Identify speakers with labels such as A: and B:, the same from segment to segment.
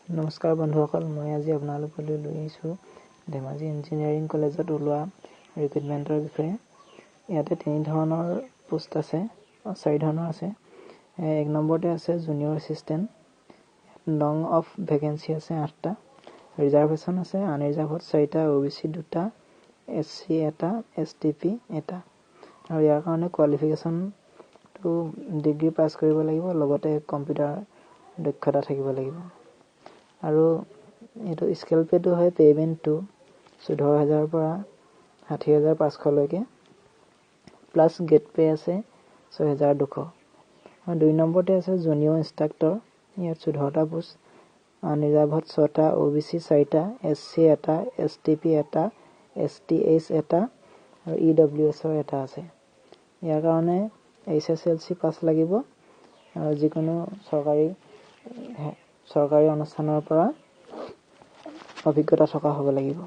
A: নমস্কাৰ বন্ধুসকল, মই আজি আপোনালোকলৈ লৈ আহিছোঁ ধেমাজি ইঞ্জিনিয়াৰিং কলেজত ওলোৱা ৰিক্ৰুইটমেণ্টৰ বিষয়ে। ইয়াতে তিনি ধৰণৰ পোষ্ট আছে, চাৰি ধৰণৰ আছে। এক নম্বৰতে আছে জুনিয়ৰ এছিষ্টেণ্ট। নং অফ ভেকেঞ্চি আছে 8টা। ৰিজাৰ্ভেশ্যন আছে আনৰিজাৰ্ভত 4টা, অ' বি চি 2টা, এছ চি এটা, এছ টি পি এটা। আৰু ইয়াৰ কাৰণে কোৱালিফিকেশ্যনটো ডিগ্ৰী পাছ কৰিব লাগিব, লগতে কম্পিউটাৰ দক্ষতা থাকিব লাগিব। আৰু এইটো স্কেল পে'টো হয় পে' বেণ্ড 2, 14,000ৰ পৰা 60,500লৈকে, প্লাছ গ্ৰেড পে' আছে 6,200। আৰু দুই নম্বৰতে আছে জুনিয়ৰ ইনষ্ট্ৰাক্টৰ। ইয়াত 14টা পোষ্ট, আনৰিজাৰ্ভত 6টা, অ' বি চি 4টা, এছ চি এটা, এছ টি পি এটা, এছ টি এইচ এটা আৰু ই ডব্লিউ এছৰ এটা আছে। ইয়াৰ কাৰণে এইচ এছ এল চি পাছ লাগিব আৰু যিকোনো চৰকাৰী অনুষ্ঠানৰ পৰা অভিজ্ঞতা থকা হ'ব লাগিব।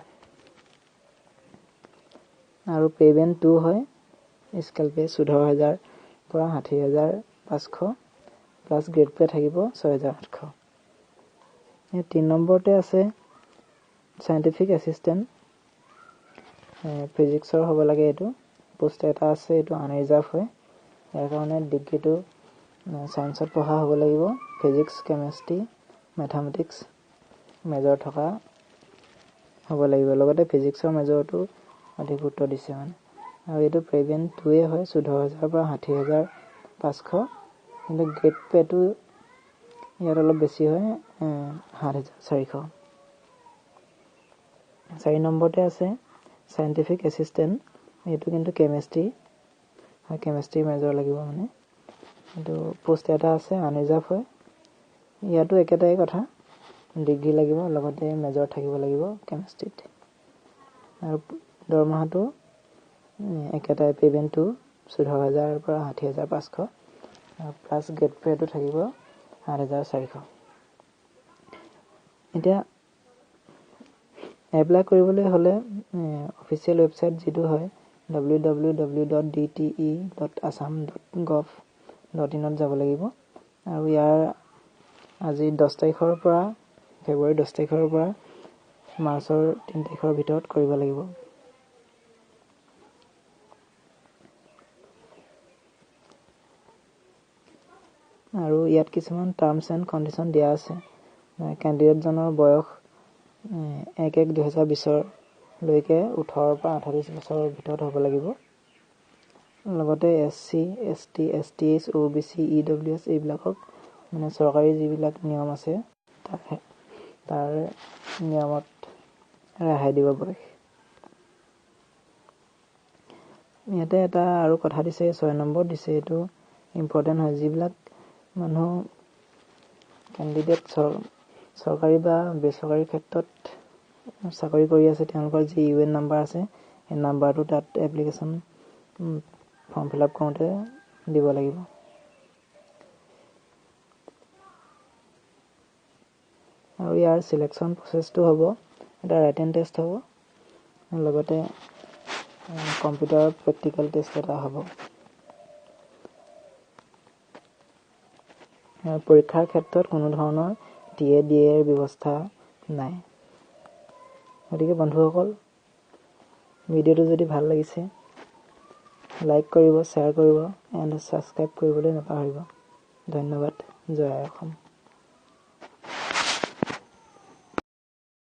A: আৰু পে' বেণ্ড 2 হয়, স্কেল পে' 14,000 পৰা 60,500, প্লাছ গ্ৰেড পে' থাকিব 6,800। তিনি নম্বৰতে আছে চাইণ্টিফিক এছিষ্টেণ্ট, ফিজিক্সৰ হ'ব লাগে এইটো। পোষ্ট এটা আছে, এইটো আনৰিজাৰ্ভ হয়। ইয়াৰ কাৰণে ডিগ্ৰীটো ছায়েন্সত পঢ়া হ'ব লাগিব, ফিজিক্স, কেমেষ্ট্ৰি, মেথামেটিক্স মেজৰ থকা হ'ব লাগিব। লগতে ফিজিক্সৰ মেজৰটো অধিক গুৰুত্ব দিছে মানে। আৰু এইটো পে' বেণ্ড 2ৱে হয়, 14,000ৰ পৰা 60,500, কিন্তু গ্ৰেড পে'টো ইয়াত অলপ বেছি হয়, 7,400। চাৰি নম্বৰতে আছে চাইণ্টিফিক এছিষ্টেণ্ট। এইটো কিন্তু কেমেষ্ট্ৰি হয়, কেমেষ্ট্ৰি মেজৰ লাগিব মানে। এইটো পোষ্ট এটা আছে, আনৰিজাৰ্ভ হয়। ইয়াতো একেটাই কথা, ডিগ্ৰী লাগিব, লগতে মেজৰ থাকিব লাগিব কেমেষ্ট্ৰিত। আৰু দৰমহাটো একেটাই, পে' বেণ্ড 2, 14,000ৰ পৰা 60,500, প্লাছ গ্ৰেড পে'টো থাকিব 7,400। এতিয়া এপ্লাই কৰিবলৈ হ'লে অফিচিয়েল ৱেবছাইট যিটো হয় www.dte.assam.gov.inত যাব লাগিব। আৰু ইয়াৰ আজি 10 তাৰিখৰ পৰা, ফেব্ৰুৱাৰী 10 তাৰিখৰ পৰা মাৰ্চৰ 3 তাৰিখৰ ভিতৰত কৰিব লাগিব। আৰু ইয়াত কিছুমান টাৰ্মছ এণ্ড কণ্ডিশ্যন দিয়া আছে। কেণ্ডিডেটজনৰ বয়স 1/1/2020ৰলৈকে 18ৰ পৰা 48 বছৰৰ ভিতৰত হ'ব লাগিব। লগতে S C, S T, S T H, O' B C, E W S এইবিলাকক মানে চৰকাৰী যিবিলাক নিয়ম আছে, তাৰ নিয়মত ৰেহাই দিব বয়স। ইয়াতে এটা আৰু কথা দিছে, 6 নম্বৰ দিছে, এইটো ইম্পৰ্টেণ্ট হয়। যিবিলাক মানুহ কেণ্ডিডেট চৰকাৰী বা বেচৰকাৰী ক্ষেত্ৰত চাকৰি কৰি আছে, তেওঁলোকৰ যি ইউ এন নাম্বাৰ আছে, সেই নাম্বাৰটো তাত এপ্লিকেশ্যন ফৰ্ম ফিল আপ কৰোঁতে দিব লাগিব। আৰু ইয়াৰ চিলেকশ্যন প্ৰচেছটো হ'ব এটা ৰাইটেন টেষ্ট হ'ব, লগতে কম্পিউটাৰ প্ৰেক্টিকেল টেষ্ট এটা হ'ব। পৰীক্ষাৰ ক্ষেত্ৰত কোনো ধৰণৰ টি এ, ডি এৰ ব্যৱস্থা নাই। গতিকে বন্ধুসকল, ভিডিঅ'টো যদি ভাল লাগিছে, লাইক কৰিব, শ্বেয়াৰ কৰিব এণ্ড ছাবস্ক্ৰাইব কৰিবলৈ নাপাহৰিব। ধন্যবাদ। জয় আই অসম।